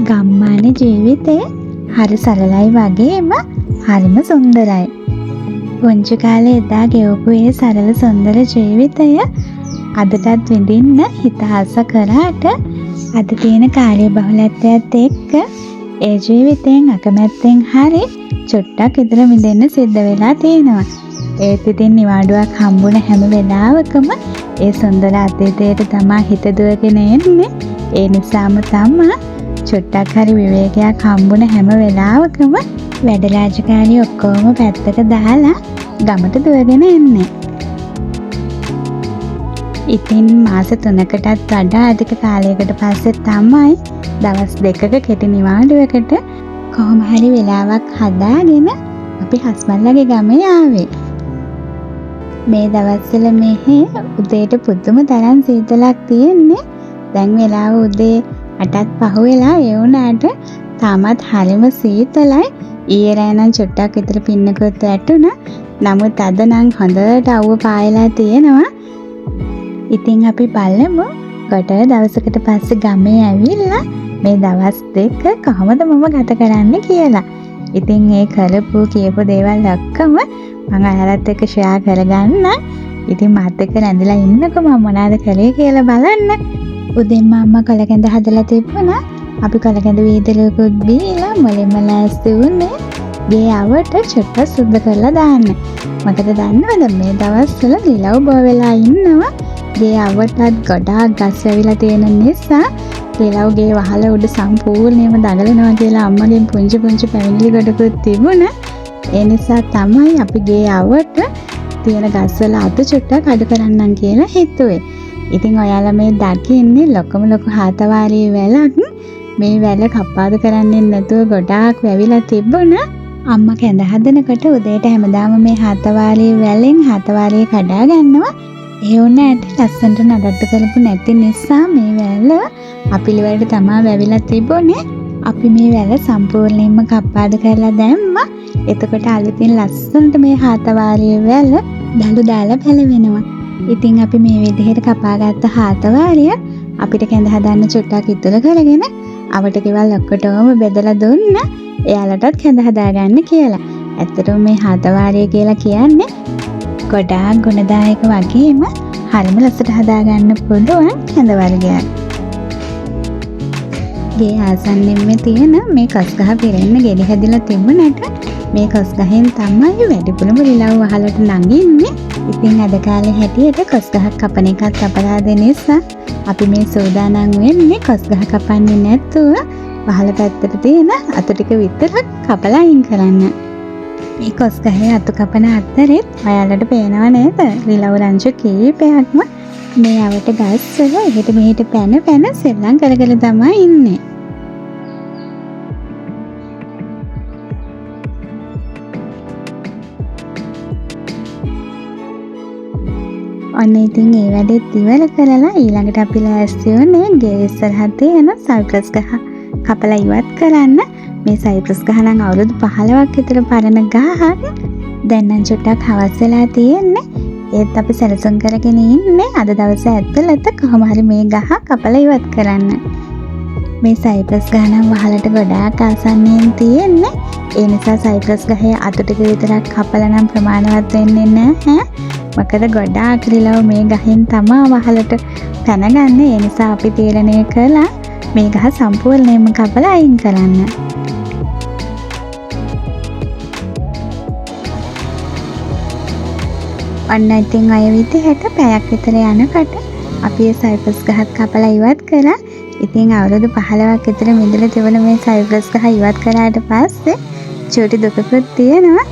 ගම්මාන ජීවිතය හරි සරලයි වගේම හරිම සුන්දරයි. පුංචි කාලේ එදා ගෙවපු ඒ සරල සුන්දර ජීවිතය අදටත් විඳින්න හිත ආස කරාට අද තියෙන කාර්යබහුලත්වයත් එක්ක ඒ ජීවිතයෙන් අකමැත්තෙන් හරි චුට්ටක් විතර මිදෙන්න සිද්ධ වෙලා තියෙනවා. ඒත් ඉතින් නිවාඩුවක් හම්බුන හැම වෙලාවකම ඒ සුන්දර අතීතයට තමා හිත දුවගෙන එන්නේ. ඒ නිසාම තමා චුට්ටක් හරි විවේකයක් හම්බුන හැම වෙලාවකම වැඩ රාජකාරි ඔක්කොම පැත්තක දාලා ගමට දුවගෙන එන්නේ. ඉතින් මාස 3කටත් වඩා අධික කාලයකට පස්සේ තමයි දවස් 2ක කෙටි නිවාඩුවකට කොහොම හරි වෙලාවක් හදාගෙන අපි හස්බන්ඩ්ලගේ ගමේ ආවේ. මේ දවස්වල මෙහෙ උදේට පුදුම තරම් සීතලක් තියෙන්නේ. දැන් වෙලාව උදේ 8ත් පහුවෙලා ඒ වුණාට තාමත් හරිම සීතලයි. ඊයේ රෑ නම් චුට්ටක් විතර පින්නකුත් වැටුණා. නමුත් අද නම් හොඳට අවුව පායලා තියෙනවා. ඉතින් අපි බලමු ගොඩ දවසකට පස්සේ ගමේ ඇවිල්ලා මේ දවස් දෙක කොහොමද මම ගත කරන්නේ කියලා. ඉතින් ඒ කරපු කියපු දේවල් ඔක්කොම මං ඔයාලත් එක්ක ෂෙයා කරගන්න. ඉතින් මාත් එක්ක රැඳිලා ඉන්නකෝ මම මොනවද කරේ කියලා බලන්න. උදෙන්ම අම්මා කොළ කැඳ හදලා තිබුණා. අපි කොළ කැඳ වීදුරුවකුත් බීලා මුලින්ම ලෑස්ති වුණේ ගේ අවට චුට්ටක් සුද්ධ කරලා දාන්න. මොකද දන්නවද මේ දවස්වල රිලව් බෝ වෙලා ඉන්නවා. ගේ අවටත් ගොඩාක් ගස් වැවිලා තියෙන නිසා රිලව් ගේ වහල උඩ සම්පූර්ණයෙන්ම දඟලනවා කියලා අම්මගෙන් පුංචි පුංචි පැමිණිලි ගොඩකුත් තිබුණා. ඒ නිසා තමයි අපි ගේ අවට තියෙන ගස්වල අතු චුට්ටක් අඩු කරන්නම් කියලා හිතුවේ. ඉතින් ඔයාලා මේ දකින්නේ ලොකම ලොකු හාතවාරී වැලක්. මේ වැල කප්පාදු කරන්නේ නැතුව ගොඩාක් වැවිලා තිබුණා. අම්මා කැඳ හදනකොට උදේට හැමදාම මේ හාතවාරී වැලෙන් හාතවාරිය කඩා ගන්නවා. ඒ වුණාට ලස්සනට නඩත්තු කරපු නැති නිසා මේ වැල අපිළිවෙලට තමා වැවිලා තිබුණේ. අපි මේ වැල සම්පූර්ණයෙන්ම කප්පාදු කරලා දැම්මා. එතකොට අලුතින් ලස්සනට මේ හාතවාරිය වැල දළු දාලා පැලවෙනවා. ඉතින් අපි මේ විදිහට කපාගත්ත හාතවාරිය අපිට කැඳ හදන්න චුට්ටක් ඉතුරු කරගෙන අවට ගෙවල් ඔක්කොටම බෙදලා දුන්නා. එයාලටත් කැඳ හදාගන්න කියලා. ඇත්තටම මේ හාතවාරිය කියලා කියන්නේ ගොඩාක් ගුණදායක වගේම හරිම ලස්සට හදාගන්න පුළුවන් කැඳ වර්ගයක්. ගේ ආසන්නෙන්ම තියෙන මේ කොස් ගහ පිරෙන්න ගෙඩි හැදිලා තිබුණට මේ කොස් ගහෙන් තමයි වැඩිපුරම රිලව් වහලට නගින්නේ. ඉතින් අද කාලේ හැටියට කොස් ගහක් කපන එකත් අපරාධ නිසා අපි මේ සූදානම් වෙන්නේ කොස් ගහ කපන්නේ නැතුව වහල පැත්තට තියෙන අතු ටික විතරක් කපලා අයින් කරන්න. මේ කොස් ගහේ අතු කපන අතරෙත් ඔයාලට පේනව නේද රිලව් රංචු කීපයක්ම මේ අවට ගස්වල එහෙට මෙහෙට පැන පැන සෙල්ලම් කර කර තමයි ඉන්නේ. ඔන්න ඉතින් ඒ වැඩෙත් ඉවර කරලා ඊළඟට අපි ලෑස්ති වුණේ ගේ ඉස්සරහා තියෙන සයිප්‍රස් ගහ කපලා ඉවත් කරන්න. මේ සයිප්‍රස් ගහ නම් අවුරුදු 15ක් විතර පරණ ගහක්. දැන් නම් චුට්ටක් හවස් වෙලා තියෙන්නේ. ඒත් අපි සැලසුම් කරගෙන ඉන්නේ අද දවසේ ඇතුළත කොහොම හරි මේ ගහ කපලා ඉවත් කරන්න. මේ සයිප්‍රස් ගහ නම් වහලට ගොඩාක් ආසන්නයෙන් තියෙන්නේ. ඒ නිසා සයිප්‍රස් ගහේ අතු ටික විතරක් කපලා නම් ප්‍රමාණවත් වෙන්නේ නැහැ. මොකද ගොඩාක් රිලව් මේ ගහෙන් තමා වහලට පැනගන්නේ. ඒ නිසා අපි තීරණය කළා මේ ගහ සම්පූර්ණයෙන්ම කපලා අයින් කරන්න. ඔන්න ඉතින් ඔය විදිහට පැයක් විතර යනකොට අපි ඒ සයිප්‍රස් ගහත් කපලා ඉවත් කළා. ඉතින් අවුරුදු 15ක් විතර මිදලා තිබුණ මේ සයිප්‍රස් ගහ ඉවත් කරාට පස්සේ චූටි දුකකුත් තියෙනවා.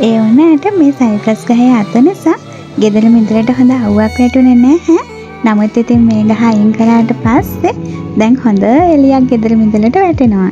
ඒ වුණාට මේ සයිප්‍රස් ගහේ අත නිසා ගෙදර මිදුලට හොඳ අවුවක් වැටුනේ නැහැ. නමුත් ඉතින් මේ ගහ අයින් කරාට පස්සේ දැන් හොඳ එළියක් ගෙදර මිදුලට වැටෙනවා.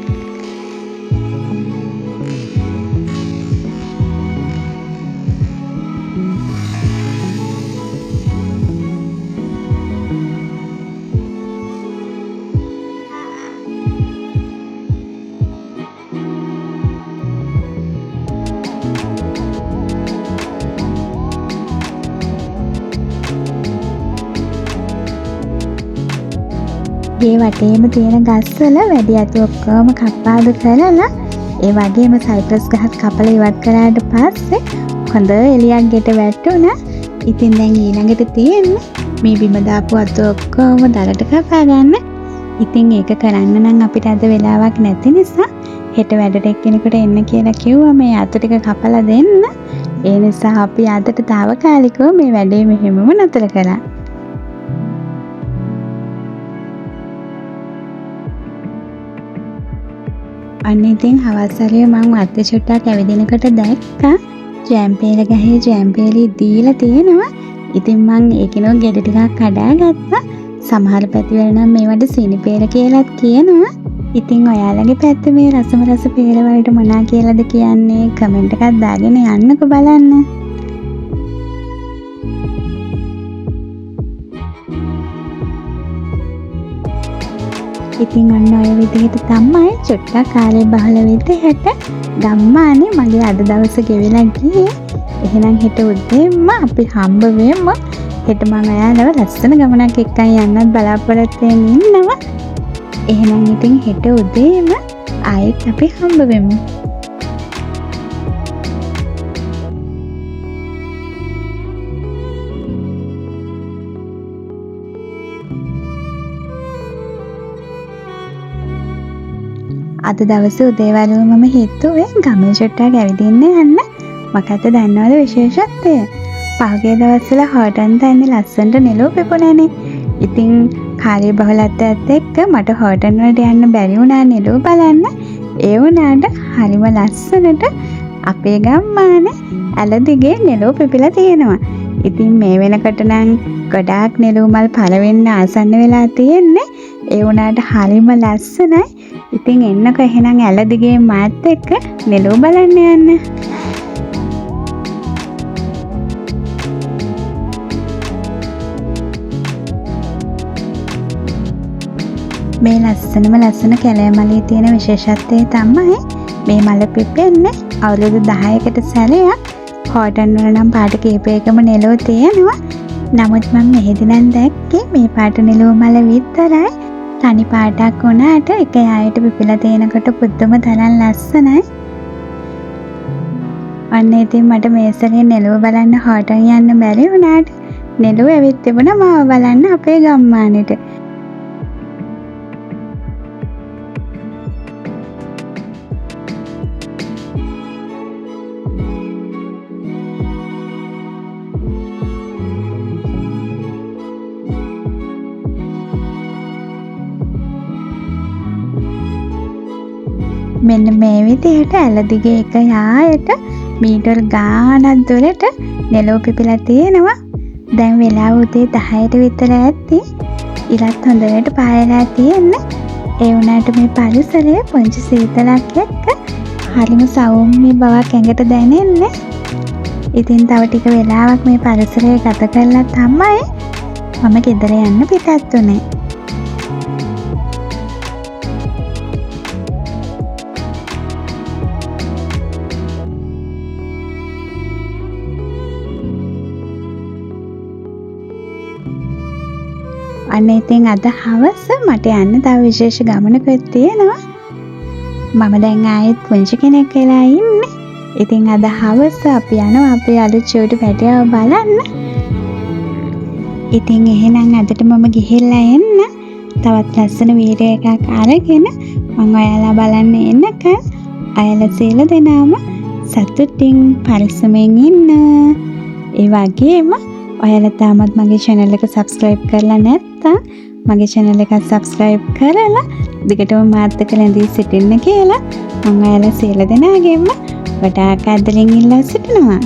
ගේ වටේම තියෙන ගස්වල වැඩි අතු ඔක්කොම කප්පාදු කරලා ඒ වගේම සයිප්‍රස් ගහත් කපලා ඉවත් කරාට පස්සේ හොඳ එළියක් ගෙට වැටුණා. ඉතින් දැන් ඊළඟට තියෙන්නේ මේ බිම දාපු අතු ඔක්කොම දරට කපා ගන්න. ඉතින් ඒක කරන්න නම් අපිට අද වෙලාවක් නැති නිසා හෙට වැඩට එක්කෙනෙකුට එන්න කියලා කිව්වා මේ අතු ටික කපලා දෙන්න. ඒ නිසා අපි අදට තාවකාලිකව මේ වැඩේ මෙහෙමම නතර කළා. අන්න ඉතින් හවස් හරිය මං වත්තේ චුට්ටක් ඇවිදිනකොට දැක්කා ජෑම් පේල ගහේ ජෑම් පේලි දීලා තියෙනවා. ඉතින් මං ඒකිනෝ ගෙඩි ටිකක් කඩාගත්තා. සමහර පැතිවල නම් මේවට සීනි පේල කියලාත් කියනවා. ඉතින් ඔයාලගේ පැත්තේ මේ රසම රස පේල වලට මොනා කියලාද කියන්නේ කමෙන්ට් එකක් දාගෙන යන්නකෝ බලන්න. ඉතින් ඔන්න ඔය විදිහට තමයි චුට්ටක් කාලේ බහල විදිහට ගම්මානේ මගේ අද දවස ගෙවිලා ගියේ. එහෙනම් හෙට උදේම අපි හම්බ වෙමු. හෙට මං ඔයාලව ලස්සන ගමනක් එක්කන් යන්නත් බලාපොරොත්තු වෙමින් ඉන්නවා. එහෙනම් ඉතින් හෙට උදේම ආයෙත් අපි හම්බ වෙමු. අද දවසේ උදේවරුම මම හිතුවේ ගමේ චුට්ටක් ඇවිදින්න යන්න. මොකද්ද දන්නවද විශේෂත්වය? පහුගිය දවස්වල හෝටන් තැන්නේ ලස්සනට නෙළුව පිපුණානේ. ඉතින් කාර්ය බහුලත්වයත් එක්ක මට හෝටන් වලට යන්න බැරි වුණා නෙළුව බලන්න. ඒ වුණාට හරිම ලස්සනට අපේ ගම්මානේ ඇල දිගේ නෙළුව පිපිලා තියෙනවා. ඉතින් මේ වෙනකොට නම් ගොඩාක් නෙළුව මල් පළ වෙන්න ආසන්න වෙලා තියෙන්නේ. ඒ වුණාට හරිම ලස්සනයි. ඉතින් එන්නකෝ එහෙනම් ඇල දිගේ මාත් එක්ක නෙළුව බලන්න යන්න. මේ ලස්සනම ලස්සන කැලෑ මලේ තියෙන විශේෂත්වය තමයි මේ මල පිපෙන්නේ අවුරුදු 10කට සැරයක්. හෝටන් වල නම් පාට කිහිපයකම නෙළුව තියෙනවා. නමුත් මම මෙහෙදි නම් දැක්කේ මේ පාට නෙළුව මල විතරයි. තනි පාටක් වුණාට එක යායට පිපිලා තියෙනකොට පුදුම තරම් ලස්සනයි. ඔන්න ඉතින් මට මේ සැරේ නෙළුව බලන්න හෝටන් යන්න බැරි වුණාට නෙළුව ඇවිත් තිබුණා මාව බලන්න අපේ ගම්මානෙට. මෙන්න මේ විදිහට ඇල දිගේ එක යායට මීටර් ගාණක් දුරට නෙළුව පිපිලා තියෙනවා. දැන් වෙලාව උදේ 10ට විතර ඇති. ඉරත් හොඳට පායලා තියෙන්නේ. ඒ වුණාට මේ පරිසරය පුංචි සීතලක් එක්ක හරිම සෞම්‍ය බවක් ඇඟට දැනෙන්නේ. ඉතින් තව ටික වෙලාවක් මේ පරිසරය ගත කරලා තමයි මම ගෙදර යන්න පිටත් වුණේ. අන්න ඉතින් අද හවස මට යන්න තව විශේෂ ගමනකුත් තියෙනවා. මම දැන් ආයෙත් පුංචි කෙනෙක් වෙලා ඉන්නේ. ඉතින් අද හවස අපි යනවා අපේ අලුත් චූටි පැටියව බලන්න. ඉතින් එහෙනම් අදට මම ගිහිල්ලා එන්න. තවත් ලස්සන වීඩියෝ එකක් අරගෙන මං ඔයාලා බලන්න එනකන් ඔයාලා සියලු දෙනාම සතුටින් පරිස්සමෙන් ඉන්න. ඒ වගේම ඔයාලා තාමත් මගේ channel එක subscribe කරලා නැත්නම් මගේ channel එක subscribe කරලා දිගටම මාත් එක්ක රැඳී සිටින්න කියලා මම ඔයාලා සියලු දෙනාගෙන්ම ගොඩාක් ආදරෙන් ඉල්ලා සිටිනවා.